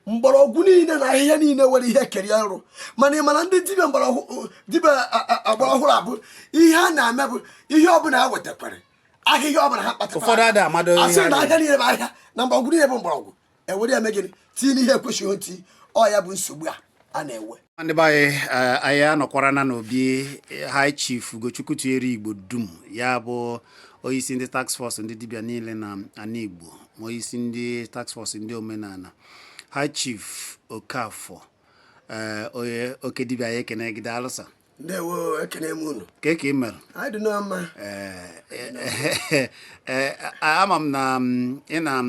Mgbọrọgwụ niile na ahịhịa niile nwere ihe kere ya nrụ. Mana ị mana ndị dibịa mgbọrọgwụ, dibịa agbara ọhụrụ abụ ihe a na-eme bụ ihe ọbụla ha wetakwara, ahịhịa ọbụla ha kpatara. Ụfọdụ ada amado ihe asị ha na na-eme. Ahịa niile bụ ahịa na mgbọrọgwụ niile bụ mgbọrọgwụ, ewere ya mee gịnị? Tinye n'ihe ekwesịghị ntị. Ọ ya bụ nsogbu a na-enwe. Ndị be anyị, anyị anọkwarana n'obi High Chief Ugochukwu Tụnyere Igbo dum, ya bụ onyeisi ndị task force ndị dibịa niile na ana Igbo, ma onyeisi ndị task force ndị omenala, High Chief Okafọ, onye oke dibịa. Ya ekene gị, daalụ sir. Ndewo, ekene m unu. Ka ị mere? Anyị dị nọọ mma. Ee, ama m na ị na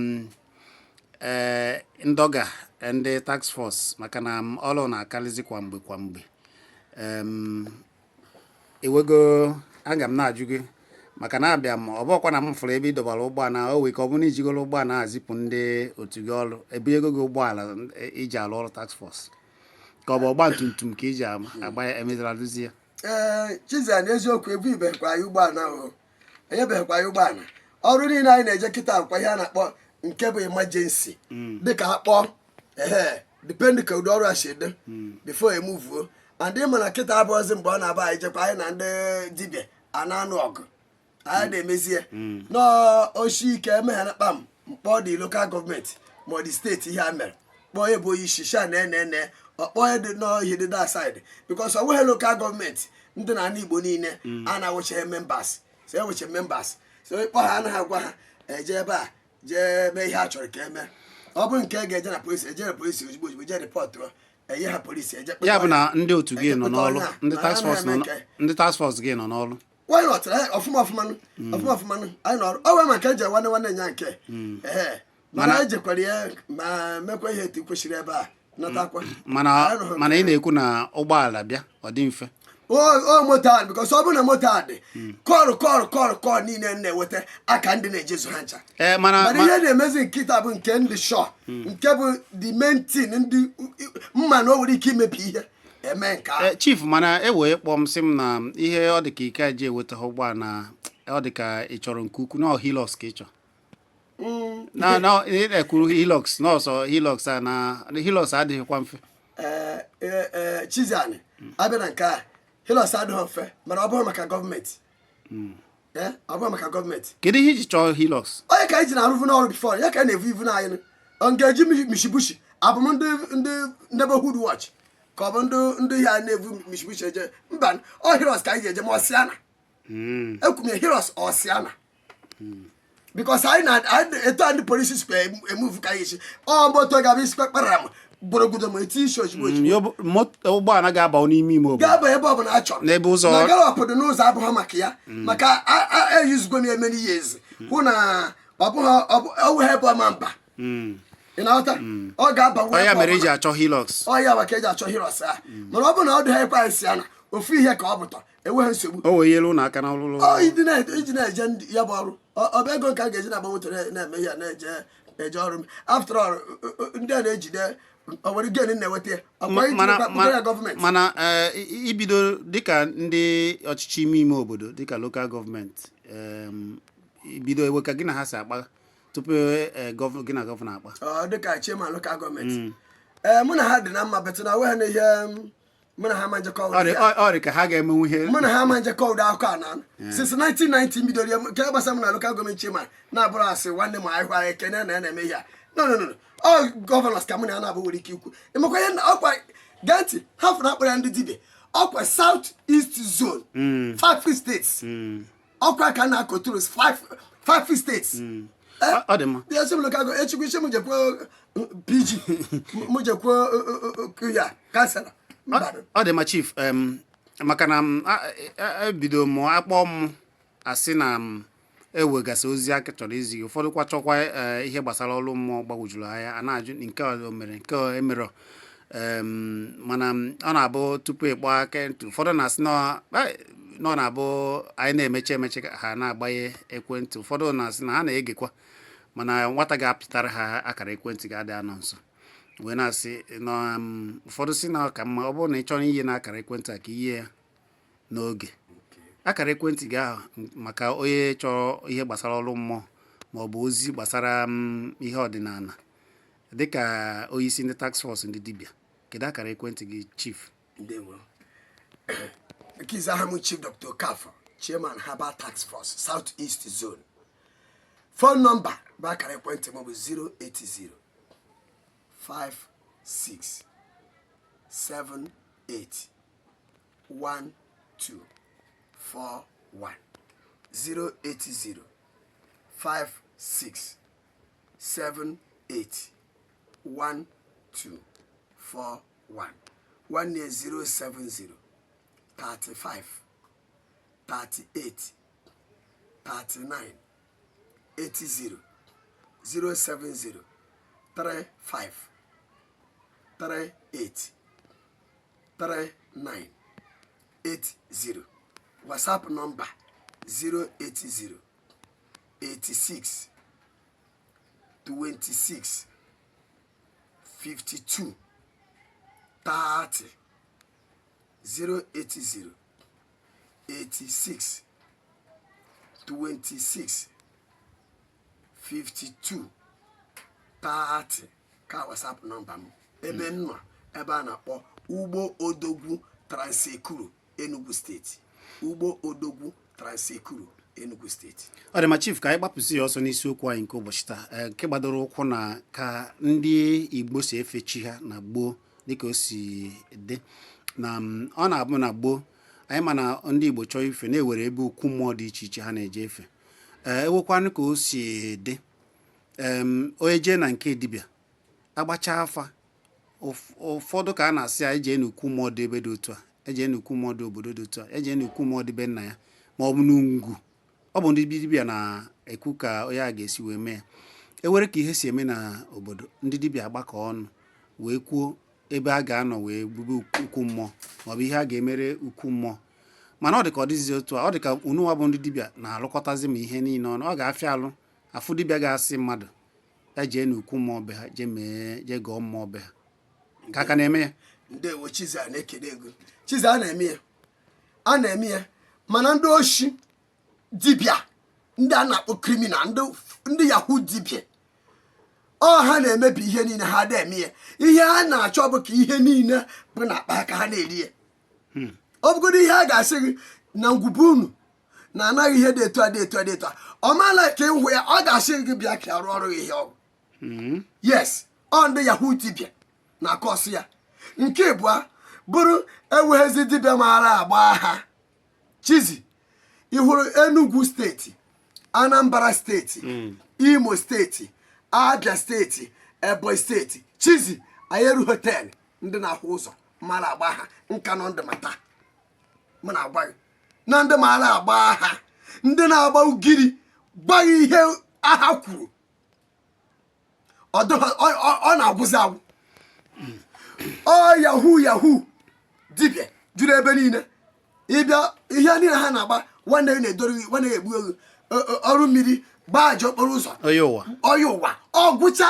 ndọga ndị task force, maka na ọrụ na-akarịzi kwa mgbe kwa mgbe. Ewego aga m na-ajụ gị maka na abịa m, ọ bụkwa na m fụrụ ebe ị dọbara ụgbọala o wee ka ọ bụrụ na ijigoro ụgbọala a zipụ ndị otu gị ọrụ, ebunyego gị ụgbọala iji alụ ọrụ task force, ka ọ bụ ọgba tum tum ka iji agba ya emezara dozie? Ee, Chizzy, na eziokwu, ebu ibeghịkwa anyị ụgbọala ahụ, enyebeghịkwa anyị ụgbọala. Ọrụ niile anyị na-eje kịta kwa ihe a na-akpọ nke bụ emergency, dịka akpọ ehe, depend ka ụdị ọrụ a si dị before emuvuo. And ịma na kịta abụọzi mgbe ọ na-aba anyị jekwa, anyị na ndị dibịa a na-anụ ọgụ, anyị na-emezie n'oshi ike emeghara kpam mkpọ dị local government ma ọ dị steeti. Ihe a mere, kpọọ ebe onye isi sha na ene ene, ọkpọ dị n'ohi dị that side, because ọ nweghị local government ndị na ala Igbo niile a na-awụchaghị members. So ewuche members, so ịkpọ ha, anaghị agwa ha eje ebe a jee mee ihe a chọrọ ka eme. Ọ bụrụ nke a ga-eje na polisi, eje na polisi ozugbo ozugbo, jee report, enye ha polisi eje Ya bụ na ndị otu gị nọ eje n'ọrụ kpụta onye a. ndị Na task ha force nọ na-eme nke. Ndị task force gị nọ n'ọrụ? Why not? Ọfụma ọfụma nụ, ọfụma ọfụma nụ, anyị nọrọ o wee maka eji nwanne nwanne nya nke ehe, mana anyị jekwara ya ma mekwa ihe etu kwesịrị ebe a natakwa. Mana Anyị nọrọ. Mana ị na-ekwu na ụgbọala bịa, ọ dị mfe? O moto a, because ọ bụrụ na moto a dị, call call call call niile m na-enweta aka ndị na-ejezu ha ncha. Ee, mana mana ihe na-emezi nkịta bụ nke ndị shọ, nke bụ the main thing, ndị mma na o nwere ike imebi ihe eme nke ahụ. Ee, chief, mana e wee kpọọ m, sị m na ihe ọ dị ka ike ji eweta ụgbọala, ọ dị ka ị chọrọ nke ukwuu na ọ Hilux ka ị chọrọ na ị na-ekwuru Hilux na ọsọ Hilux a na Hilux adịghịkwa mfe. Ee, ee, ee, Chizzy, abịa na nke a, Hilux adịghị mfe, mana ọ bụghị maka gọọmenti. Ee, ọ bụghị maka gọọmenti. Kedu ihe iji chọọ Hilux? Onye ka anyị ji na-arụvu n'ọrụ before ya ka anyị na-evu ivu n'anyị ọ ga-eji Mitsubishi abụ m ndị neighborhood watch, ka ọ bụ ndị ihe a na-evu Mitsubishi eje mba. Ọ Hilux ka anyị ji eje, ma ọ Sienna. Ekwumye Hilux ọ Sienna because anyị na anyị etu a ndị polisi sikwa emuvu ka anyị esi ọ moto ga-abụ isikwa kpara m gborogodo ma eti isi ozugbo ozugbo. Ụgbọala ga-aba n'ime ime obodo. Ga-aba ebe ọbụla a chọrọ. N'ebe ụzọ- Na gallop dị n'ụzọ abụghị maka ya, maka eyuzugo m ya many years, hụ na ọ bụghị ọ bụghị ebe ọma mba. Ị na-aghọta? Ọ ga-aba. Ọ ya mere iji achọ Hilux? Ọ ya maka eji achọ Hilux a, mana ọ bụrụ na ọ dịghị ekwe anyị Sienna, ofu ihe ka ọ bụtọ, enweghị nsogbu. O wee nyere ụnụ aka n'ọlụlụ. Ọ iji na-eje ya bụ ọrụ. Ọ bụ ego nke a ga-eji na-agba moto na-eme ihe a na-eje eje ọrụ m. After all, ndị a na-ejide, ọ nwere gain na-enweta ya, ọkwa iji kpụkpọ ya gọọmenti. Mana ibido dịka ndị ọchịchị ime ime obodo, dịka local government, ibido ewe ka gị na ha si akpa tupu gị na governor akpa? Ọ dịka chairman local government, ee, mụ na ha dị na mma, but na we ha na ihe mụ na ha ma njekọ Ọ ụdị dị ya. ọ dị ka ha ga-emenwu ihe. Mụ na ha ama njekọ ụdị akụkọ a na since 1990 bidoro ya nke gbasara m na local government chairman na-abụrụ asị nwanne m ahụ anyị ekene na ya na-eme ihe a. No, no, no, no. Ọ governors ka mụ na ya na-abụ nwere ike ikwu. Ịmakwa ihe ọkwa, gee ntị, ha fụrụ akpọrọ ya ndị dibịa ọkwa South East Zone, five states, ọkwa ka a na-akọtụrụ five states. Ọ dị mma. Esi m local government echukwu isi m jekwuo PG, m jekwuo ya councillor, mba. Ọ dị mma, chief, maka na m ebido m akpọ m asị na m ewegasị ozi aka chọrọ izi gị. Ụfọdụ kwa chọkwa ihe gbasara ọrụ mmụọ gbagwojuru anya, a na-ajụ nke a o mere, nke a emerọ. Mana ọ na-abụ tupu ịkpọ aka ntị, ụfọdụ na-asị na ọ na-abụ anyị na-emechi emechi ka ha na-agbanye ekwentị. Ụfọdụ na-asị na ha na-egekwa, mana nwata ga-apịtara ha akara ekwentị ga-adị anọ nso wee na-asị na ụfọdụ si na ọ ka mma ọ bụrụ na ị chọrọ inye na akara ekwentị a ka inye ya n'oge akara ekwentị gị ahụ, maka onye chọrọ ihe gbasara ọrụ mmụọ ma ọ bụ ozi gbasara ihe ọdịnala. Dịka onyeisi ndị task force ndị dibịa, kedu akara ekwentị gị, chief? Ndewo. Nke izi, aha m Chief Dr. Okafor, Chairman, Herbal Task Force, South East Zone. Phone number bụ akara ekwentị m bụ 080 56 78 12 41, 080 56 78 12 41. Nwanne ya 070 35 38 39 80, 070 35 38 39 80. WhatsApp number 080 86 26 52 30, 080 86 26 52 30 ka WhatsApp number m. Ebe m nọ, ebe a na-akpọ Ugbo Odogwu, Trans-Ekulu, Enugu Steeti. Ugbo Odogwu, Trans-Ekulu, Enugu Steeti. Ọ dị mma, chief. Ka anyị gbapụsị ya ọsọ n'isiokwu anyị nke ụbọchị taa, nke gbadoro ụkwụ na ka ndị Igbo si efe chi ha na gboo, dịka o si dị na ọ na-abụ na gboo anyị ma na ndị Igbo chọọ ife, na-ewere ebe ukwu mmụọ dị iche iche ha na-eje efe. Ewekwanụ ka o si dị, onye jee na nke dibịa agbacha afa, ụfọdụ ka a na-asị ya ejee n'ukwu mmụọ dị ebe dị otu a, ejee n'ukwu mmụọ dị obodo dị otu a, ejee n'ukwu mmụọ dị be nna ya, ma ọ bụ n'ngwu. Ọ bụ ndị dibịa na-ekwu ka onye a ga-esi wee mee ya. Ewere ka ihe si eme na obodo, ndị dibịa agbakọ ọnụ wee kwuo ebe a ga-anọ wee bube ukwu mmụọ, maọbụ ihe a ga-emere ukwu mmụọ. Mana ọ dị ka ọ dịzizi otu a, ọ dị ka unuwa bụ ndị dibịa na-alụkọtazi ma ihe niile ọnụ. Ọ ga-afịa alụ afụ dibịa ga-asị mmadụ ya jee n'ukwu mmụọ be ha, jee mee, jee gọọ mmụọ be ha, ka aka na-eme ya. Ndewo, Chizi. A na-ekele ego, Chizi. A na-eme ya, a na-eme ya, mana ndị oshi dibịa, ndị a na-akpọ criminal, ndị yahoo dibịa, ọ ha na-emebi ihe niile. Ha na-eme ya, ihe ha na-achọ bụ ka ihe niile bụ na akpa ka ha na-eri ya. Ọ bụgodo ihe a ga-asị gị na ngwube unu na anaghị ihe dị etu a, dị etu a, dị etu a, ọ maala ka ịhụ ya, ọ ga-asị gị bịa ka arụ ọrụ gị ihe ọgwụ. Yes, ọ ndị yahoo dibịa na-akọsị ya. Nke ịbụa bụrụ enweghịzi dibịa maara agba ha. Chizi, ị hụrụ Enugu Steeti, Anambra Steeti, Imo Steeti, Abia Steeti, Ebonyi Steeti, Chizi, anyị erughị 10 ndị na-ahụ ụzọ mara agba ha nka nọ ndụ mata. M na-agwa gị na ndị maara agba ha, ndị na-agba ugiri gbaghị ihe agha kwuru, ọ na-agwụzi agwụ. Ọ yahoo yahoo dibịa juru ebe niile. Ịbịa, ihe niile ha na-agba, nwanne gị na-edoro gị, nwanne gị egbu gị, ọrụ mmiri gbaa aja okporo ụzọ. Onye ụwa. Ọya ụwa ọgwụcha,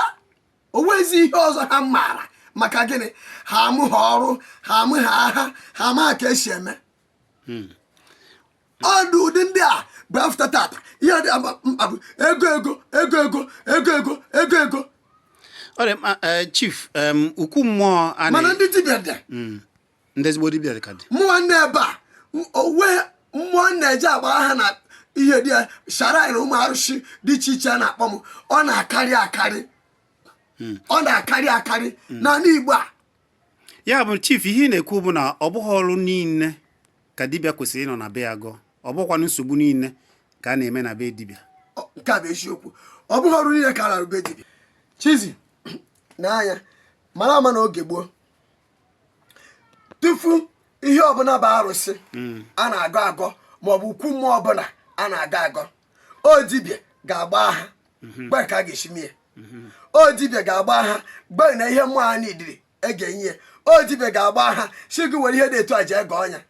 o nwezi ihe ọzọ ha maara. Maka gịnị? Ha amụ ha ọrụ, ha amụ ha agha, ha ama ka esi eme ọdụ. Ụdị ndị a bụ after tata, ihe dị mkpa bụ ego, ego, ego, ego, ego, ego, ego, ego. Ọ dị mma, chief, ukwu mmụọ a Mana ndị dibịa dị. Ndị ezigbo dibịa ka dị. Mmụọ nne ebe a, onwe mmụọ na-eje agba ha na ihe dị ya shrine, ụmụ arụsị dị iche iche a na-akpọ m, ọ na-akarị akarị, ọ na-akarị akarị n'ala Igbo a. Ya bụ, chief, ihe ị na-ekwu bụ na ọ bụghị ọrụ niile ka dibịa kwesịrị ịnọ na be ya gọọ, ọ bụghịkwanụ nsogbu niile ka a na-eme na be dibịa. Nke a bụ eziokwu. Ọ bụghị ọrụ niile ka a na-arụ be dibịa. Chizi, n'anya mara ama na oge gboo, tupu ihe ọbụla bụ arụsị a na-agọ agọ, maọbụ ukwu mmụọ ọbụla a na-agọ agọ, o dibịa ga-agba ha gbe ka a ga-esi mie. O dibịa ga-agba ha gbe na ihe mmụọ ha n'idiri e ga-enye ya. O dibịa ga-agba ha si gị were ihe dị etu a jee gọọ ya.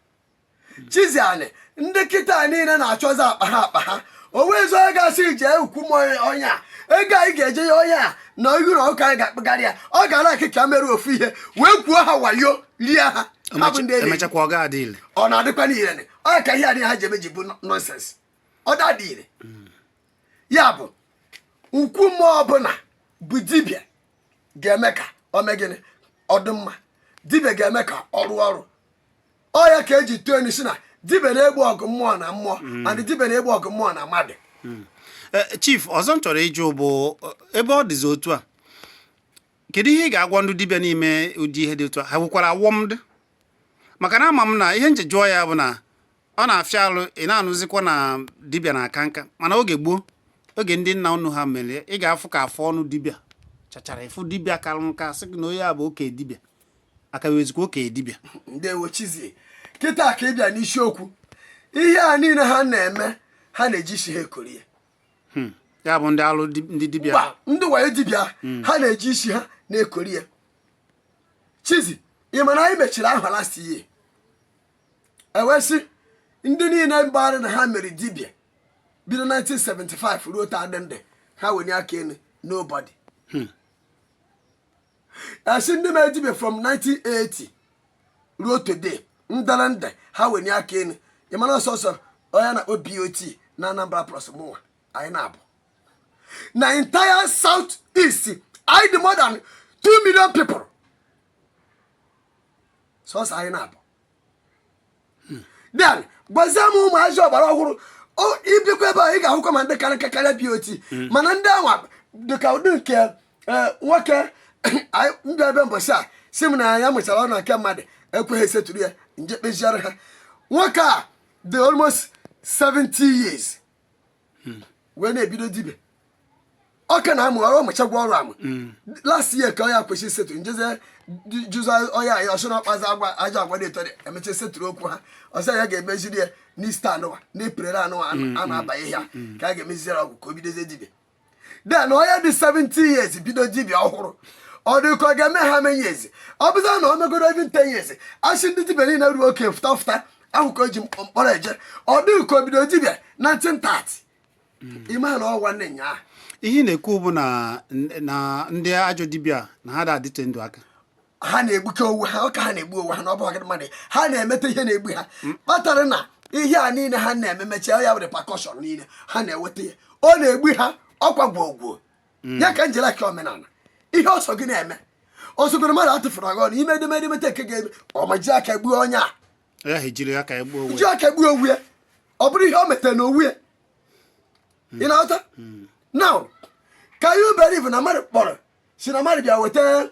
Chizi, anị ndị kịta niile na-achọzi akpa ha, akpa ha. O nwezi onye ga-asị gị jee ukwu mmụọ onye a, ego anyị ga-eje ya onye a na ihu na ụka anyị ga-akpụgarị ya. Ọ gara akị ka mere ofu ihe wee kwuo ha wayo rie ha. Ha bụ ndị eri. Emechakwa ọ ga-adị ile. Ọ na-adịkwa n'ire. Ọ ka ihe adịghị ha ji eme ji bụ nonsense. Ọ dadị ire. Ya bụ, ukwu mmụọ ọbụla bụ dibịa. Ga-eme ka o mee gịnị? Ọ dị mma. Dibịa ga-eme ka ọ rụọ ọrụ. Ọ ya ka eji tụọ enu si na dibịa na-egbu ọgụ mmụọ na mmụọ, and dibịa na-egbu ọgụ mmụọ na mmadụ. Chief, ọzọ m chọrọ ịjụ bụ, ebe ọ dịzi otu a, kedu ihe ị ga-agwa ndị dibịa n'ime ụdị ihe dị otu a? Ha nwekwara awọm dị? Maka na ama m na ihe nji jụọ ya bụ na ọ na-afịa alụ, ị na-anụzikwa na dibịa na-aka nka, mana oge gboo, oge ndị nna unu ha mere, ị ga-afụ ka afụ ọnụ dibịa chachara, ịfụ dibịa karụ nka, sị gị na onye a bụ okenye dibịa, aka wezikwa okenye dibịa. Ndewo, Chizie. Kịta ka ị bịa n'isiokwu. Ihe a niile ha na-eme, ha na-eji isi ha ekori ya. Ya bụ ndị alụ ndị dibịa? Mba, ndị wayo dibịa, ha na-eji isi ha na-ekori ya. Chizi, ị ma na anyị mechiri ahụ last year, ewesị ndị niile mgbagharị na ha mere dibịa bido 1975 ruo taa dị ndị ha wenye aka elu, nobody. Esi ndị mere dibịa from 1980 ruo today, ndara ndị ha wenye aka elu. Ị mara ọsọsọ onye na-akpọ BOT na Anambra plus mụnwa, anyị na-abụ na entire South East, anyị dị more than 2 million people, sọsọ anyị na-abụ. Then gwazie m, ụmụazị ọgbara ọhụrụ ibikwa ebe a, ị ga-ahụkwa ma ndị kara nka karịa BOT, mana ndị anwa dịka ụdị nke nwoke mbịa ebe mbọchị a si m na ya mụchara ọrụ na nke mmadụ ekweghị esetụrụ ya nje kpeziara ha. Nwoke a dị almost 70 years wee na-ebido dibịa. Ọka na-amụ ọrụ, ọmụchagwa ọrụ amụ last year ka ọ ya kwesịrị setụrụ njeze jụzọ ọya ya ọsọ na ọkpaza agwa ajọ agwa dị eto dị. Emecha setụrụ okwu ha, ọsọ ya ga-emeziri ya n'Easter anụwa, n'April anụwa a na-abanye ihe a, ka a ga-emeziere ọgwụ ka o bidozie dibịa. Then onye dị 70 years bido dibịa ọhụrụ, ọ dị ka ọ ga-eme ha many years? Ọ bụza na ọ megoro even 10 years, asị ndị dibịa niile ruo oke fụta fụta ahụ ka o ji mkpọrọ eje. Ọ dị ka o bido dibịa 1930, ime na ọ nwanne nyaa. Ihe ị na-ekwu bụ na ndị ajọ dibịa na ha da-adịte ndụ aka. Ha na-egbuke onwe ha, ọka ha na-egbu onwe ha na ọ bụ mmadụ ha na-emeta ihe na-egbu ha, kpatara na ihe a niile ha na-eme mechaa ya bụ repercussion niile ha na-eweta ya, ọ na-egbu ha. Ọkwa gwogwo ya ka njere aka omenala, ihe ọsọ gị na-eme ọsọgoro mmadụ atụfuru agụ ọnụ ime edemede meta nke ga-eme ọma ji aka gbuo onye a. Ya ha ejiri aka ya gbuo onwe. Ji aka gbuo onwe ya, ọ bụrụ ihe o metere na owu ya. Ị na-aghọta? Now, ka you believe na mmadụ kpọrọ si na mmadụ bịa weta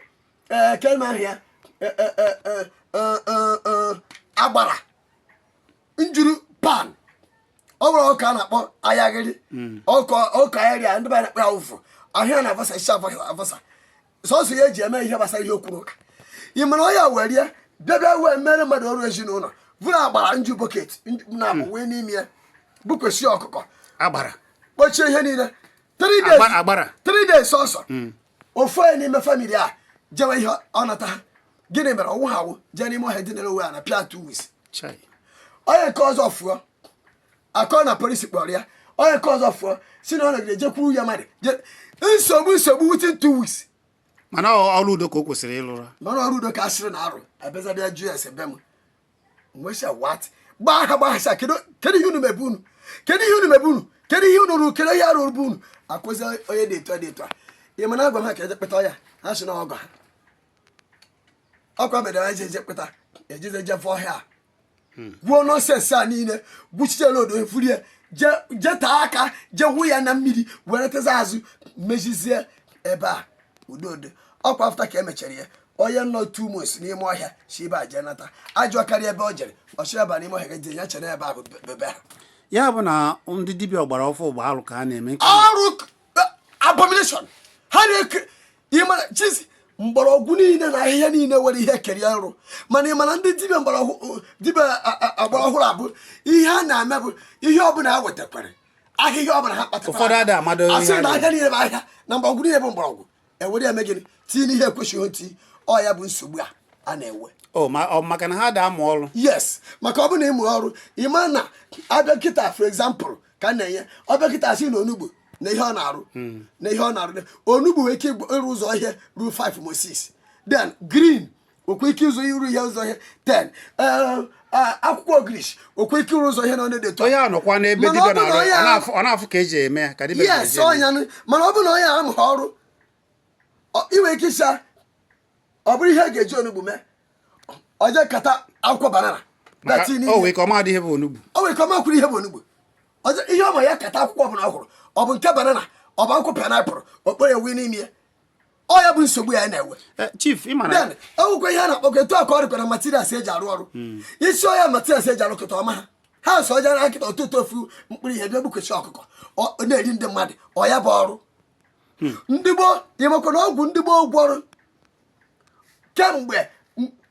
ee kema ahụ ya agbara njuru pan, ọ nwere ọka a na-akpọ ayaghịrị, ọka ọka ayaghịrị a ndị be anyị na-akpọ ya ụfụ ahịa na-avasa isi avasa, sọsọ ya eji eme ihe gbasara ihe okwu ụka. Ị mara onye were ya bịa bịa wee mere mmadụ ọrụ ezinụlọ vụrụ agbara nju bucket na-abụ wee n'ime ya bukwesị ọkụkọ agbara kpochie ihe niile 3 days. Agbara. 3 days sọsọ ofu onye n'ime family a jewe ihe ọ nata ha. Gịnị mere? Ọnwụ ha wụ jee n'ime ọhịa dinere onwe ha na pịa 2 weeks. Chai. Onye nke ọzọ fụọ akọ na polisi kpọrọ ya. Onye nke ọzọ fụọ si na ọ nọgide jekwuru ya mmadụ nsogbu nsogbu within 2 weeks. Mana ọrụ udo ka o kwesịrị ịlụrụ. Mana ọrụ udo ka asịrị na arụ abịazabịa jụ ya ese be m nwesịa what gbaa ha gbaa ha sị kedu kedu ihe unu mebe unu, kedu ihe unu mebe unu, kedu ihe unu rụrụ, kedu ihe arụ bụ unu akwụzi onye dị etu a dị etu a. Ị mana agwa m ha ka eje kpeta ya, ha sị na ọgọ ha ọkwa mere ha eje eje kpeta ejeze je fọ ọhịa a gwuo nonsense a niile, gwuchichela odo furie je je taa aka je wụ ya na mmiri were teza azụ mezizie ebe a udo udo. Ọkwa after ka emechara ya, onye nọ 2 months n'ime ọhịa si ebe a jee nata ajọ karịa ebe o jere ọchị aba n'ime ọhịa ga ya chere ebe a bụ bebe ha. Ya bụ na ndị dibịa ọgbara ọfụ bụ alụ ka ha na-eme. Ọrụ abomination ha na-eke. Ịmara chizi mgbọrọgwụ niile na ahịhịa niile nwere ihe kere ya nrụ, mana ị mana ndị dibịa mgbọrọgwụ, dibịa agbara ọhụrụ abụ ihe a na-eme bụ ihe ọbụla ha wetakwara, ahịhịa ọbụla ha kpatara. Ụfọdụ ada amado ihe asị ha na na-eme. ahịa niile bụ ahịa na mgbọrọgwụ niile bụ mgbọrọgwụ, ewere ya mee gịnị? Tinye n'ihe ekwesịghị ntị. Ọ ya bụ nsogbu a a na-enwe. O ma ọ maka na ha da amụ ọrụ. Yes, maka ọ bụ na ịmụ ọrụ, ịma na abịa kịta, for example ka m na-enye, ọbịa kịta sị na onugbu na ihe ọ na-arụ na ihe ọ na-arụ, onugbu nwere ike ịrụ ụzọ ihe ruo 5 ma 6, then green nwekwa ike ịzụ ịrụ ihe ụzọ ihe 10, akwụkwọ ogirish nwekwa ike ịrụ ụzọ ihe na ọ na-eto. Onye a nọkwa n'ebe Mana dibịa ọ bụ na na-arụ onye ọ na-afụ ka eji eme ya ka dibịa yes na-eji eme. Ọnya nụ. Mana ọ bụ na onye amụghị ọrụ. Ị nwere ike ịsa ọ bụrụ ihe a ga-eji onugbu mee, ọ jee kata akwụkwọ banana. Maka o wee ka ọ madị ihe bụ onugbu. O nwere ka ọ makwuru ihe bụ onugbu. Ọzọ, ihe ọ ma, ya kata akwụkwọ ọbụla ọ hụrụ, ọ bụ nke banana, ọ bụ akwụkwọ pineapple, okporo ewu n'ime ya. Ọ ya bụ nsogbu ya na-enwe. Chief, ị mara Then enwekwa ihe a na-akpọkọ etu a ka ọ dịkwa na materials eji arụ ọrụ. Isi ọya materials eji arụ kịta ọma ha ha sọ ọja na nkịta ọtụtụ ofu mkpụrụ ihe bịa gbukwesị ọkụkọ, ọ na-eri ndị mmadụ. Ọ ya bụ ọrụ ndị gboo. Ịmakwa na ọgwụ ndị gboo gwọrọ kemgbe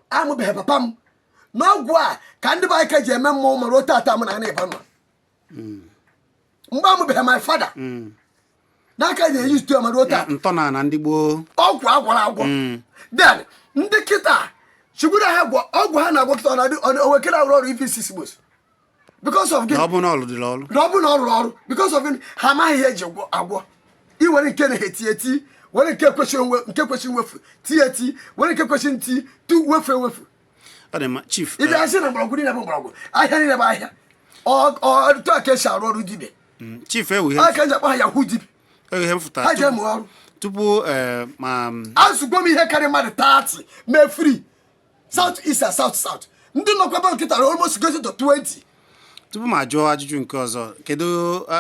amụbeghị papa m, na ọgwụ a ka ndị be anyị ka ji eme mmọnwụ ma ruo tata m na ana ịba nọ mgbe amụbeghị my father n'aka na-eyi stu ya ma ruo taa. Ntọala ndị gboo. Ọgwụ agwọrọ agwọ. Then ndị kịta chigburu ha gwọ ọgwụ ha na-agwọ kịta, ọ na-adị owekere arụ ọrụ ife isi gbos because of na gịnị? Ọ bụ na ọ lụdịrị ọrụ. Na ọ bụrụ na ọ rụrụ ọrụ because of gịnị? Ha amaghị ihe eji agwọ. Iwere nke na-eti eti, were nke kwesịrị nke kwesịrị nwefu tie eti, were nke kwesịrị nti tu wefu ewefu. Ọ dị mma, chief. Ịbịa sị na mgbọrọgwụ niile bụ mgbọrọgwụ, ahịa niile bụ ahịa. Ọ etu a ka esi arụ ọrụ dibịa. Chief, ewu ihe A ka eji akpọ ha yahoo dibịa. Ewu ihe m fụtara Ha ji emu ọrụ. Tupu ma Azụgbo m ihe karịrị mmadụ 30 mee free, south east and south south. Ndị nọkwa ebe nkịta almost goes to 20. Tupu m ajụọ ajụjụ nke ọzọ, kedu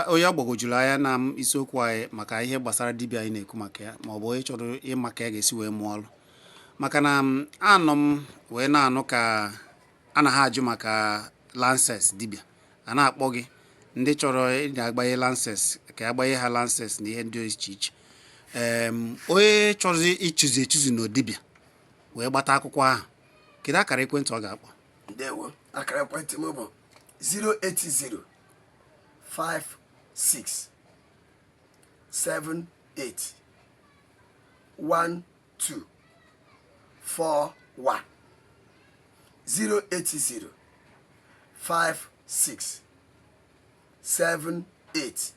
onye ọ gbagwojuru anya na isiokwu anyị maka ihe gbasara dibịa anyị na-ekwu maka ya, ma ọ bụ onye chọrọ ịma ka ya ga-esi wee mụọ ọrụ, maka na anọ m wee na-anụ ka a na ha ajụ maka license dibịa, a na-akpọ gị, ndị chọrọ ị agbanye license, ka agbanye ha license na ihe ndị iche iche. Onye chọrọ ịchụzi echuzi na dibịa wee gbata akwụkwọ ahụ, kedu akara ekwentị ọ ga-akpọ? Ndewo. Akara ekwentị m bụ 080 56 78 12 41, 080 56 78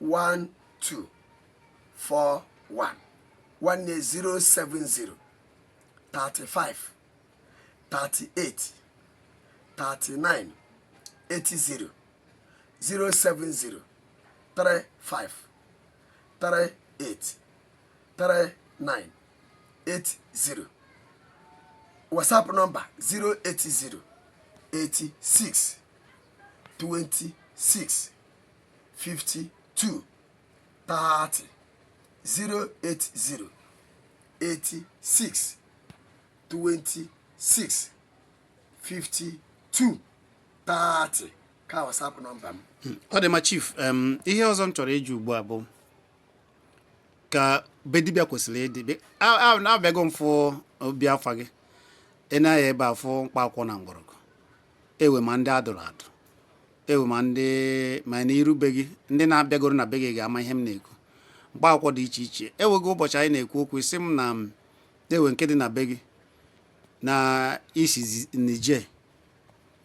12 41. Nwanne, 070 35 38 39 80, 070 35 38 39 80. WhatsApp nọmba 080 86 26 52 30, 080 86 26 52 30 ka WhatsApp nọmba m. Ọ dị mma, chief. Ihe ọzọ m chọrọ ịjụ ugbu a bụ ka be dibịa kwesịrị ịdị. Abịago m fụ obi afa gị, ị na-anya ebe a fụ mkpa akwụkwọ na mgbọrọgwụ, ewe ma ndị adụrụ adụ, ewe ma ndị ma na irube gị, ndị na-abịagoro na be gị ga-ama ihe m na-ekwu. Mkpa akwụkwọ dị iche iche ewego. Ụbọchị anyị na-ekwu okwu, sị m na m ewe nke dị na be gị na isi Niger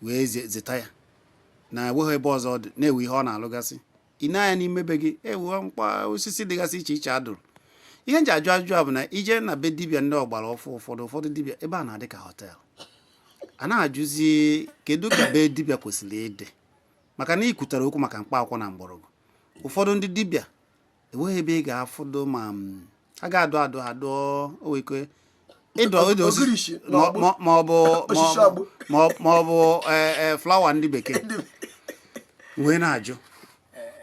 wee zeta ya na enweghị ebe ọzọ ọ dị na-ewe ihe ọ na-alụgasị. Ị na-anya n'ime be gị, ewe mkpa osisi dịgasị iche iche adụrụ. Ihe nji ajụ ajụjụ a bụ na ije na be dibịa ndị ọgbara ọfụ, ụfọdụ dibịa ebe a na-adị ka hotel. A na-ajụzi, kedu ka be dibịa kwesịrị ịdị? Maka na ị kwutere okwu maka mkpa akwụkwọ na mgbọrọgwụ, ụfọdụ ndị dibịa enweghị ebe ị ga-afụdo ma ha ga-adụ adụ ha dụọ oweke ịdọ ịdọ osisi Ogirishi na ọgbụ. Ma ọ bụ Osisi ọgbụ. Ma ọ bụ flower ndị bekee. Wee na-ajụ,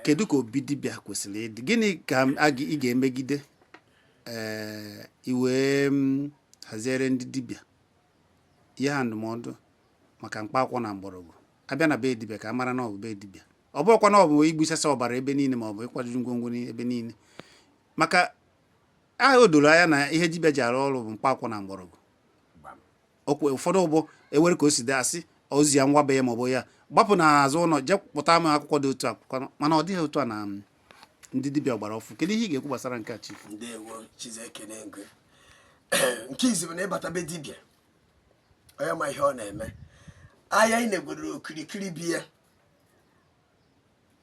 kedu ka obi dibịa kwesịrị ịdị? Gịnị ka ị ga-emegide i wee haziere ndị dibịa ihe ha ndụmọdụ maka mkpa akwụkwọ na mgbọrọgwụ abịa na be dibịa, ka a mara na ọ bụ be dibịa, ọ bụrụkwa na ọ bụ igbusasị ọbara ebe niile ma ọ bụ ịkwajuru ngwongwo ebe niile? Maka a o doro anya na ihe dibịa ji arụ ọrụ bụ mkpa akwụkwọ na mgbọrọgwụ. Okwe ụfọdụ bụ ewere ka o si dị, asị ozi ya nwa be ya maọbụ ya gbapụ n'azụ ụlọ jee kpụta m akwụkwọ dị otu akwụkwọ, mana ọ dịghị otu a na ndị dibịa ọgbara ọfụ. Kedu ihe ị ga-ekwu gbasara nke a, chief? Ndewo, Chizekene. Ngwe nke izi bụ na ịbata be dibịa, onye ma ihe ọ na-eme, ahịa ị na-egwerere okirikiri bi ya,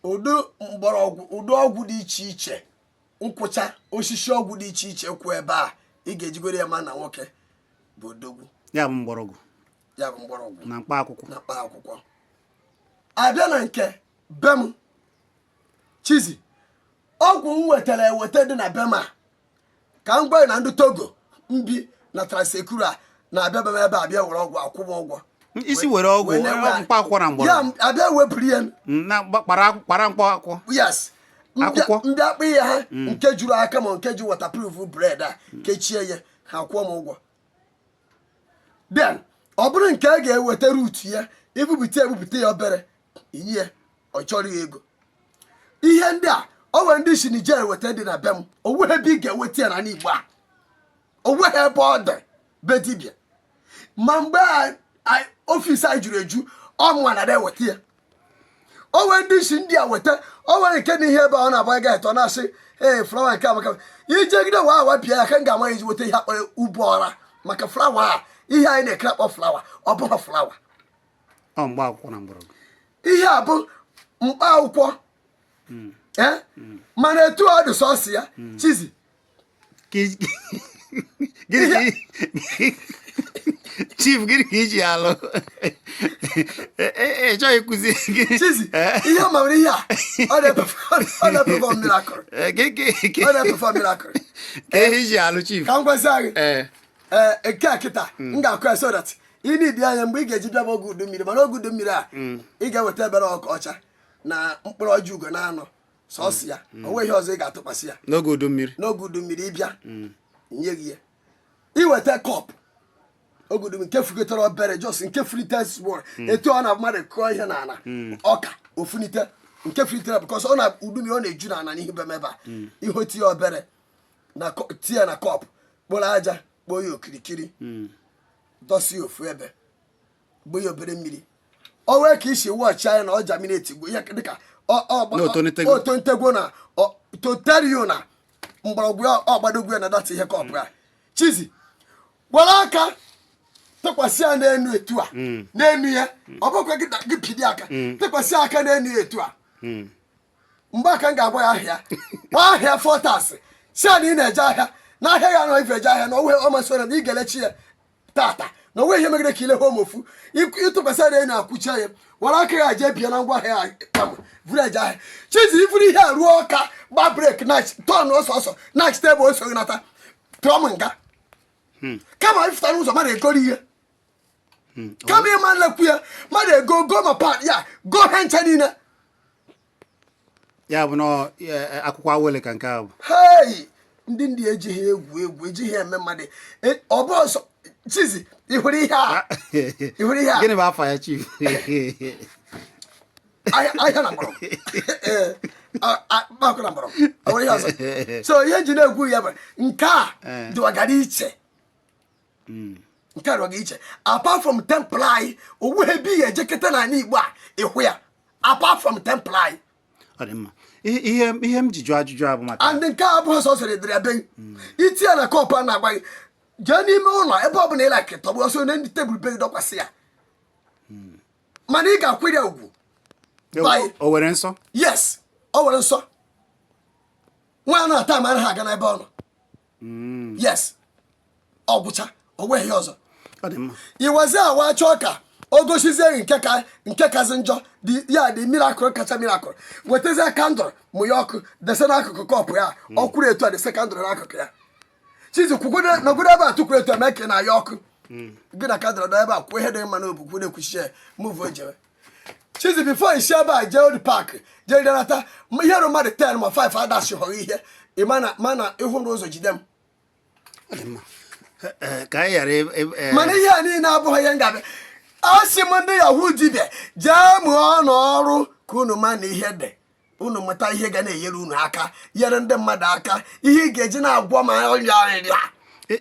ụdị mgbọrọgwụ, ụdị ọgwụ dị iche iche, nkwụcha osisi ọgwụ dị iche iche kwụ ebe a, ị ga-ejigoro ya ma na nwoke bụ odogwu. Ya bụ mgbọrọgwụ. Ya bụ mgbọrọgwụ. Na mkpa akwụkwọ. Na mkpa akwụkwọ. Abịa na nke be m, Chizi, ọgwụ m wetara eweta dị na be m a. Ka m gwa gị na ndị Togo mbi na Trans-Ekulu a na-abịa be m ebe a bịa were ọgwụ, akwụ m ụgwọ. Isi were ọgwụ Wee na-ewe mkpa akwụkwọ na ya mgbọrọgwụ. Abịa wepụrụ ya. Na kpara mkpa akwụkwọ. Yes. Akwụkwọ? Ndị akpụ ihe ha nke juru aka, ma nke ju waterproof bread a kechie ya, ha kwụọ m ụgwọ. Then ọ bụrụ nke a ga-eweta root ya, ibupụta ebupụta ya obere, inye ya, ọ chọrọ ya ego. Ihe ndị a, o nwere ndị si Niger weta dị na be m. Onweghị ebe ị ga-eweta ya n'ala Igbo a, onweghị ebe ọ dị be dibịa. Ma mgbe office anyị juru eju, ọmụnwa na eweta ya. O nwere ndị si ndị a weta. O nwere nke na ihe ebe ọ na-agba ga eto na-asị, ee, flower nke amaka. Ijegide wee awa pịa ya ka m ga-ama iji weta ihe akpọrọ ube ọra maka flower a. Ihe anyị na-ekere akpọ flower, ọ bụghị flower. Ọ mgba akwụkwọ na mgbọrọgwụ. Ihe a bụ mkpa akwụkwọ, ee, mana etu ọ dị sọsị ya, Chizi. Gịnị ka chief, gịnị ka iji alụ? Ị chọghị ịkụzi gịnị? Chizi, ihe ọ mara, ihe a, ọ na-eperform miracle. Ọ na-eperform miracle. Ka ihe iji alụ, chief? Ka m gwazi gị. Ee. Ee, nke a kịta m ga-akụ ya so that ị na-edi anya mgbe ị ga-eji bịa bụ oge udu mmiri. Mana oge udu mmiri a, ị ga-eweta ebere ọka ọcha na mkpụrụ ọjị ugo na anọ sọsọ ya. O nweghị ihe ọzọ ị ga-atụkwasị ya. N'oge udu mmiri. N'oge udu mmiri, ịbịa, nye gị ya. Iweta cup oge udu mmiri nke fugotere obere, just nke fulite small, etu ọ na mmadụ kụọ ihe n'ala ọka ofunite, nke fulitere, because ọ na udu mmiri ọ na-eju n'ala n'ihu be m ebe a. Ihe tinye obere na tinye na cup, kpụrụ aja kpoo ya okirikiri, dọsi ya ofu ebe, gbuo ya obere mmiri. O wee ka isi wọchị anya na ọ germinate gbo ihe dịka Na o tonitegwo. O tonitegwo na to tell you na mgbọrọgwụ ya ọ gbadogwu ya na data ihe cup ya. Chizi, were aka tụkwasị ya n'enu etu a, n'enu ya. Ọ bụkwa gị gị pidi aka tụkwasị aka n'enu ya etu a. Mgbe aka m ga-agba ya ahịa, gbaa ahịa fọtas, si ya na ị na-eje ahịa n'ahịa ya nọ ife eje ahịa na onwe ọ masịrị na ị ga-elechi ya tata na onwe ihe megide ka ile home ofu ịtụkwasị ya n'enu, akwụcha ya, were aka ya jee bịa na ngwa ahịa ya kpam vuru eje ahịa. Chizi, ifuru ihe a ruo ọka, gba brake na turn ọsọ ọsọ na-achịta ebe o soghị nata tụọ m nga, kama ịfụta n'ụzọ mmadụ egoro ihe, kama ịma nlekwu ya mmadụ ego go ma pa ya go ha ncha niile. Ya bụ na akwụkwọ awele ka nke a bụ. Hei, ndị ejighị egwu egwu, ejighị eme mmadụ. Ọ bụ ọsọ. Chizi, ị hụrụ ihe a? Ị hụrụ ihe a? Gịnị bụ afa ya, chief? Ahịa na mgbọrọgwụ. Ee, mkpaakwụ na mgbọrọgwụ. Ọ nwere ihe ọzọ. So ihe nji na-ekwu ya bụ nke a dịwagara iche. Nke a dịwaga iche apart from temple anyị. Onweghị ebe ị ga-ejekọta n'ala Igbo a ịhụ ya apart from temple anyị. Ọ dị mma. Ihe m ji jụọ ajụjụ a bụ maka And nke a abụghị sọsọ edere ya be gị. Itinye ya na cup a na-agba gị jee n'ime ụlọ ebe ọ bụla ị like, tọgbụ ọsọ na ndị tebụl be gị, dọkwasị ya. Mana ị ga-akwụ ya ugwu. Bye. O were nsọ? Yes, ọ nwere nsọ. Nwa na-ata ama anaghị aga n'ebe ọ nọ. Yes, ọ gwụcha, o nweghị ihe ọzọ. Ọ dị mma. Iwezi awa chọọ ka o gosizie gị nke ka nke kazi njọ dị ya dị miracle kacha miracle, wetazie candle, mụnye ọkụ, dese n'akụkụ cup ya. Ọ kwuru etu a, dese candle n'akụkụ ya. Chizi, kwugodo nọgodo ebe a, tụkwuru etu a, mee ka ị na-aya ọkụ gị na candle nọ ebe a, kwuo ihe dị mma n'obu, kwuo na-ekwuchi move jewe. Chizi, before isi ebe a jee Old Park jee renata ihe rụ mmadụ 10 ma 5 adasi họrọ ihe ị mana mana ịhụ n'ụzọ jide m. Ọ dị mma. Ka anyị ghara Mana ihe a niile abụghị ihe m ga-abịa asị m ndị yahoo dibịa jee mụọ n'ọrụ ka unu ma na ihe dị, unu mụta ihe ga na-enyere unu aka, nyere ndị mmadụ aka, ihe ị ga-eji na-agwọ ma ọrịa ọrịa.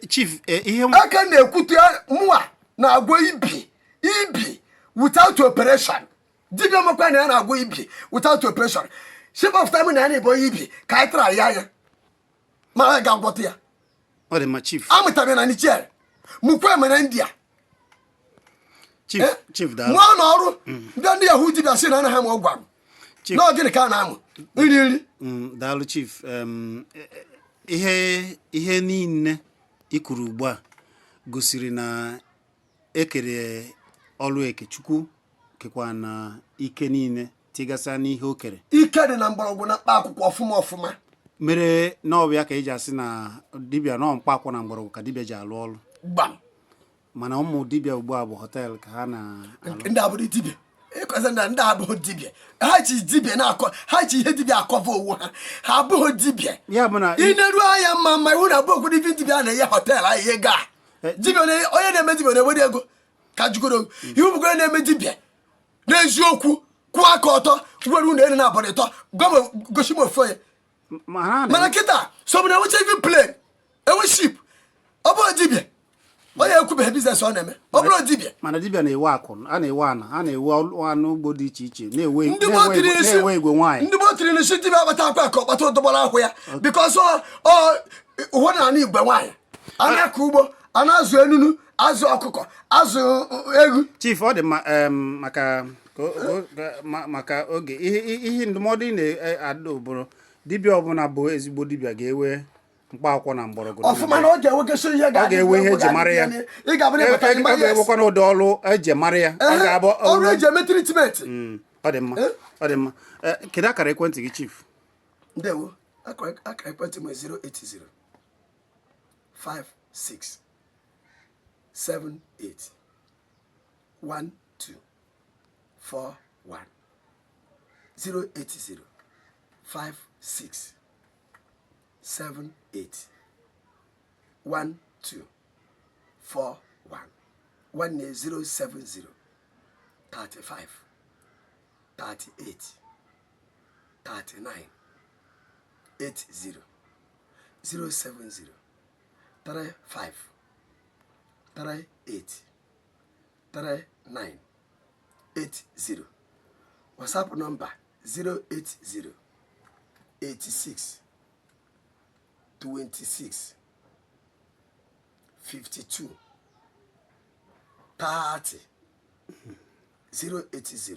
Chief, ihe m Aka na-ekwute ya, mụnwa na-agwọ ibi ibi without operation. Dibịa makwa na ya na-agwọ ibi without operation, shipọpụta m na ya na-ebe onye ibi ka anyị tara ya ya mara ga-agwọta ya. Ọ dị mma, chief. Amụtara ya na Niger, mụkwa eme na India. Chief. Chief, daalụ. Mụọ n'ọrụ ndị yahoo dibịa sị na anaghị amụ ọgwụ amụ. Chief. N'ọ gịnị ka a na-amụ? Nri nri. Daalụ, chief. Ihe niile i kwuru ugbu a gosiri na ekere ọrụ eke. Chukwu kekwa na ike niile tigasịa n'ihe o kere. Ike dị na mgbọrọgwụ na mkpa akwụkwọ ọfụma ọfụma. Mere na ọ bụ ya ka eji asị na dibịa nọ mkpa akwụkwọ na mgbọrọgwụ ka dibịa ji alụ ọrụ. Gbam. Mana ụmụ dibịa ugbu a bụ hotel ka ha na-alụ. Ndị abụrụ dibịa ịkọzi na ndị abụghị dibịa, ha ji dibịa na-akọ, ha ji ihe dibịa akọva onwe ha, ha abụghị dibịa. Ya bụ na Ị na-eru anya mma mma iwu na abụ okwu dibịa, dibịa a na-enye hotel ahụ ego a. Dibịa onye na-eme dibịa na-enwere ego ka jugoro iwu bụkwa onye na-eme dibịa n'eziokwu kwụọ aka ọtọ nwere ụlọ elu na abụrụ ịtọ, gwa m, gosi m ofu onye. Ma ha na Mana kịta so na enwecha even plane, enwe ship, ọ bụrụ dibịa onye ekwubeghị business ọ na-eme, ọ bụrụ dibịa. Mana dibịa na-ewe akụ, a na-ewe ana, a na-ewe anụ ugbo dị iche iche, na-ewe Ndị gboo tiri isi na-ewe igwe nwaanyị. Ndị gboo tiri n'isi dibịa akpata akwa ka ọ kpata ụdọgbara akwụ ya, because ọ ụwa na ana igwe nwaanyị a na-akọ ugbo, a na-azụ enunu, azụ ọkụkọ, azụ ewu. Chief, ọ dị mma. Maka maka oge, ihe ndụmọdụ ị na-adụ bụrụ dibịa ọbụla bụ ezigbo dibịa ga-ewe mkpa akwụkwọ na mgbọrọgwụ. Ọfụma, na ọ ga-enwegasị ihe. Ọ ga-ewe ihe eji mara ya. Ị ga-abụ na ịbata Ọ n'ime, yes. ga-ewekwa n'ụdị ọrụ eji mara ya. Ọ ga-abụ ọrụ eji eme treatment. Ọ dị mma, ọ dị mma. Kedu akara ekwentị gị, Chief? Ndewo. Akara ekwentị m 080 56 78 12 41, 080 56 78 12 41, nwanne 070 35 38 39 80, 070 35 38 39 80. WhatsApp nọmba 080 86 26 52 30, 080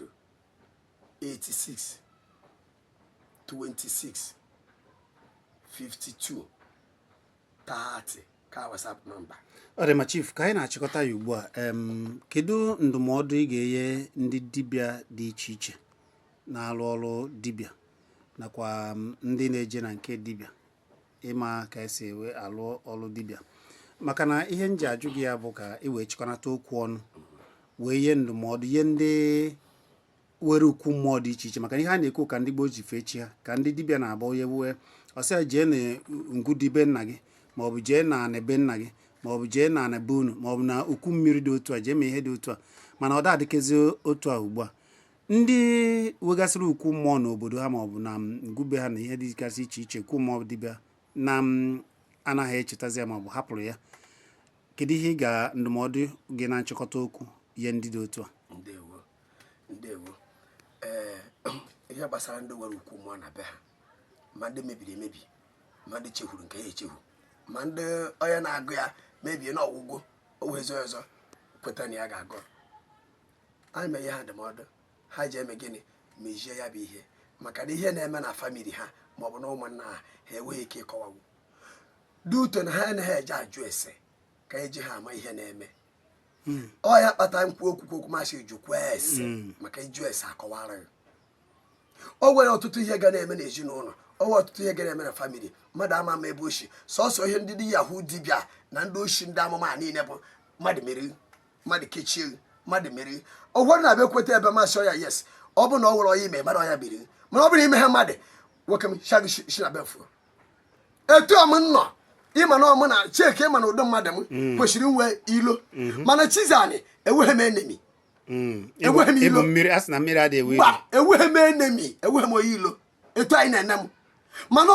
86 26 52 30 ka WhatsApp nọmba. Ọ dị mma, Chief. Ka anyị na-achịkọta ya ugbu a, kedu ndụmọdụ ị ga-enye ndị dibịa dị iche iche na-alụ ọrụ dibịa nakwa ndị na-eje na nke dibịa ịma ka esi ewe alụ ọrụ dibịa? Maka na ihe m ji ajụ gị ya bụ ka ị wee chịkọnata okwu ọnụ wee nye ndụmọdụ nye ndị were ukwu mmụọ dị iche iche, maka na ihe a na-ekwu ka ndị gboo ji fee chi ha, ka ndị dibịa na-agba onye wee ọsị ya jee na ngwudi be nna gị, maọbụ jee na anị be nna gị, maọbụ jee na anị be unu, maọbụ na ukwu mmiri dị otu a, jee mee ihe dị otu a. Mana ọ da adịkezi otu a ugbu a. Ndị wegasịrị ukwu mmụọ n'obodo ha maọbụ na ngwube ha na ihe dịgasị iche iche, ukwu mmụọ dibịa na anaghị echetazi ya maọbụ hapụrụ ya, kedu ihe ị ga ndụmọdụ gị na nchịkọta okwu ihe ndị dị otu a? Ndewo, ndewo. Ee, ihe gbasara ndị nwere ukwu mmụọ na be ha, ma ndị mebiri emebi, ma ndị chehuru nke ya echehu, ma ndị onye na-agụ ya mebie n'ọgwụgwụ o wezi ọzọ kweta na ya ga-agụ, anyị mee ihe ha ndụmọdụ ha ji eme gịnị? Mejie ya bụ ihe, maka na ihe na-eme na family ha maọbụ na ụmụnna ha, ha enweghị ike ịkọwawu dị ụtọ na ha anaghị eje ajụ ese ka eji ha ama ihe na-eme. Ọ ya kpata nkwu okwu okwu masị jụkwa ese, maka ịjụ ese akọwara gị. O nwere ọtụtụ ihe ga na-eme n'ezinụlọ, o nwere ọtụtụ ihe ga na-eme na family mmadụ, ama ama ebe oshi sọsọ ihe ndị dị yahoo dibịa na ndị oshi, ndị amụma a niile bụ mmadụ mere, mmadụ kechie, mmadụ mere. Ụfọdụ na-abịa ekweta ebe masị ọya, yes, ọ bụ na ọ nwere ọya ime mmadụ, ọya biri, mana ọ bụrụ ime ha mmadụ nwoke m shagị shi na befuo etu a m nọ. Ịma na ọmụ na cheke, ịma na ụdị mmadụ m kwesịrị inwe ilo, mana Chizani, enweghị m enemy. Enweghị m ịbụ ilo. Mmiri a sị na mmiri adịghị ewe ilo. Mba, enweghị m enemy, enweghị m onye ilo etu anyị na-ene m. Mana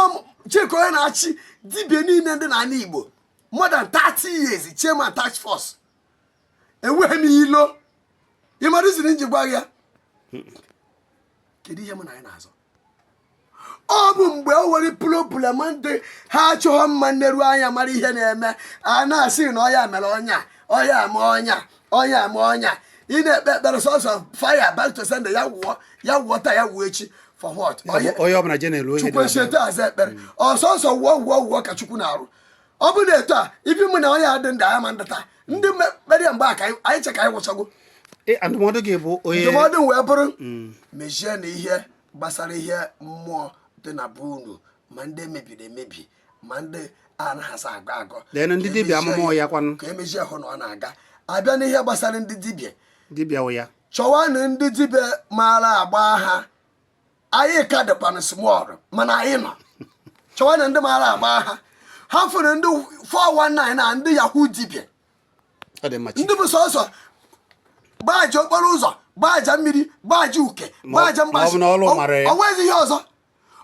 cheke onye na-achị dibịa niile ndị n'ala Igbo more than 30 years, chairman task force, enweghị m ilo. Ịmara iziri nji gwa gị ya, kedu ihe mụ na ya na-azọ? Ọ bụ mgbe o nwere problem ndị ha achọghọ mma nneru anya mara ihe na-eme, a na-asị na ọya mere ọnya, ọya ama ọnya, ọya ama ọnya. Ị na-ekpe ekpere sọsọ fire back to sender, ya wụọ, ya wụọ taa, ya wụọ echi, for what? Ya bụ, onye ọbụla je na-elu ihe dị Chukwu na esi etu aza ekpere ọsọsọ wụọ wụọ wụọ ka Chukwu na-arụ. Ọ bụ na etu a ibi mụ na onye a dị ndụ anya ma ndụ taa, ndị kpere ya mgbe a ka anyị che ka anyị nwụchago. Ndụmọdụ gị bụ onye Ndụmọdụ m wee bụrụ mejie na ihe gbasara ihe mmụọ dị na be unu. Ma ndị emebiri emebi, ma ndị anaghịzi agọ agọ. Then ndị Ka dibịa emezie amụma ya- ọya kwanụ? Ka emezie hụ na ọ na-aga. Abịa n'ihe gbasara ndị dibịa, Dibịa ụya. Chọwanụ ndị dibịa maara agba ha. Anyị ka dịkwanụ small, mana anyị nọ. Chọwanụ ndị maara agba ha. Ha fụrụ ndị 419 na ndị yahoo dibịa. Ọ dị mma, chief. Ndị bụ sọsọ gbaaja okporo ụzọ, gbaaja mmiri, gbaaja uke, gbaaja Ma ọ bụ na ọlụ mara ya. O nweghị ihe ọzọ.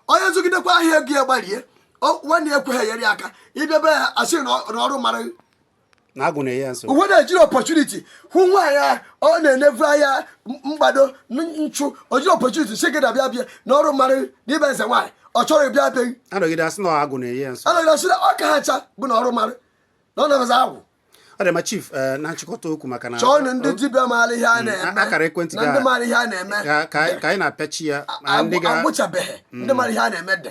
Onye zụgidekwa ahịa, ego ya gbarie. Nwanne ya ekweghị enyere ya aka. Ịbịa be ya, asị na ọrụ mara. Na agwụ na-enye ya nsogbu. Uwe na-ejiri opportunity hụ nwaanyị a ọ na-enevu anya mgbado nchụ. O jiri opportunity si gị na bịa bịa na ọrụ mara n'ịba eze nwaanyị, ọ chọrọ ịbịa bịa. Anọgide asị na agwụ na-enye ya nsogbu. Anọgide asị na ọ ka ha ncha bụ na ọrụ mara na ọ na-abaza agwụ. Ọ dị mma, chief. Na nchịkọta okwu, maka na Chọọnụ ndị dibịa maara ihe a na-eme akara ekwentị na ndị maara ihe a na-eme. Ka anyị na-apịachi ya ma ndị ga Agwụchabeghị. Ndị mara ihe a na-eme dị.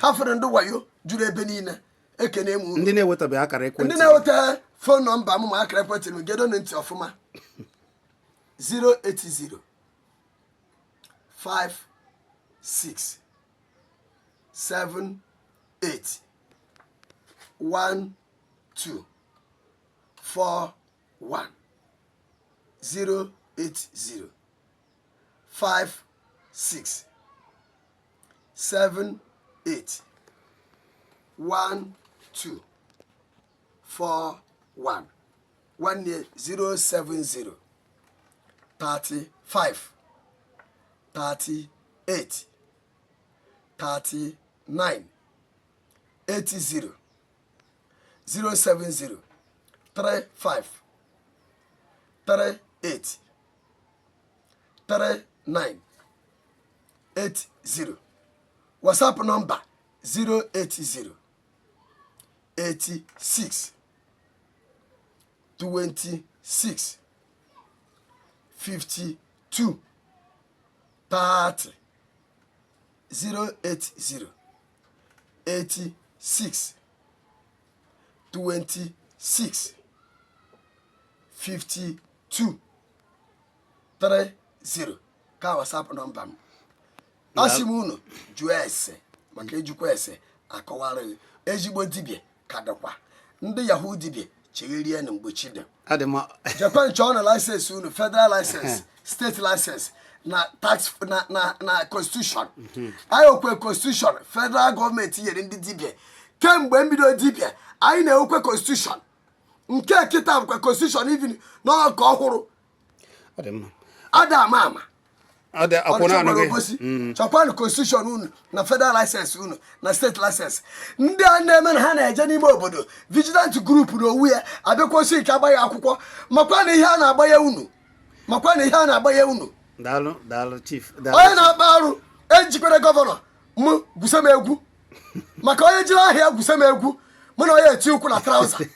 Ha fere ndị wayo juru ebe niile. Ekene m unu. Ndị na-ewetabeghị akara ekwentị. Ndị na-eweta phone number m ma akara ekwentị m, gedonu ntị ọfụma: 080 5 6 7 8 1 2 4 1, 0 8 0 5 6 7 8 1 2 4 1. Nwanne, 070 35 38 39 80, 070 35 38 39 80. WhatsApp number 080 86 26 52 30, 080 86 26 52 30 ka WhatsApp number m. Asị m unu jụọ ese, maka ejikwa ese akọwara gị. Ezigbo dibịa ka dịkwa. Ndị yahoo dibịa, chegherie na mgbe chi dị. Adị mma. Jekwe nchọ na license unu, federal license, state license na tax na constitution. Anyị okwe constitution federal gọọmenti nyere ndị dibịa kemgbe mbido dibịa. Anyị na-ewekwe constitution nke kịta bụkwa constitution even n'ọka ọhụrụ. Ọ dị mma. Ada ama ama. Ọ dị akwụna anụ gị. Obosi, chọkwanụ constitution unu na federal license unu na state license. Ndị a na-eme na ha na-eje n'ime obodo, vigilant group na owu ya abịakwụsị nke agbaghị akwụkwọ, makwa na ihe a na-agbanye unu, makwa na ihe a na-agbanye unu. Daalụ, daalụ, chief. Daalụ. Onye na-akpa arụ, ejikwere governor m gwuse m egwu, maka onye jiri ahịa gwuse m egwu, mụ na onye eti ụkwụ na trouser.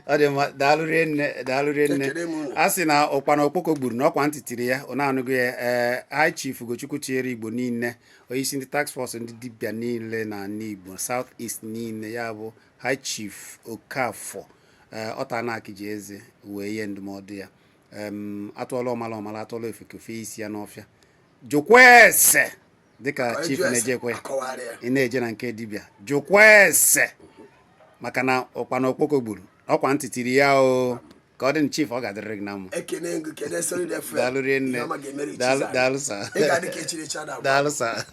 Ọ dị mma, daalụ rinne, daalụ rinne. Ekele m unu. A sị na ụkpana okpoko gburu na ọkwa ntị tiri ya, ọ na-anụgo ya. Ee, High Chief Ugochukwu Chinyere Igbo niile, onyeisi ndị task force ndị dibịa niile na ala Igbo, South East niile, ya bụ High Chief Okafọ, ee, ọta ji eze wee nye ndụmọdụ ya. Atụọla ọmala ọmala, atụọla ofeke ofe isi ya n'ọfịa. Jụkwa ese dịka Onye chief jụọ ese, na-ejekwe. Akọwara ya. Ị na-eje na nke dibịa, jụkwa ese, maka na ụkpana okpoko gburu, ọkwa ntị tiri ya. O ka ọ dị, chief, ọ ga-adịrịrị gị na mma. Ekene ngụ, kene Solid FM. Daalụ rinne. Ihe ọma ga-emere. Daalụ. Ichizi Daalụ, sir. ị ga-adị ka echiri echi ada agwụ. Daalụ, sir.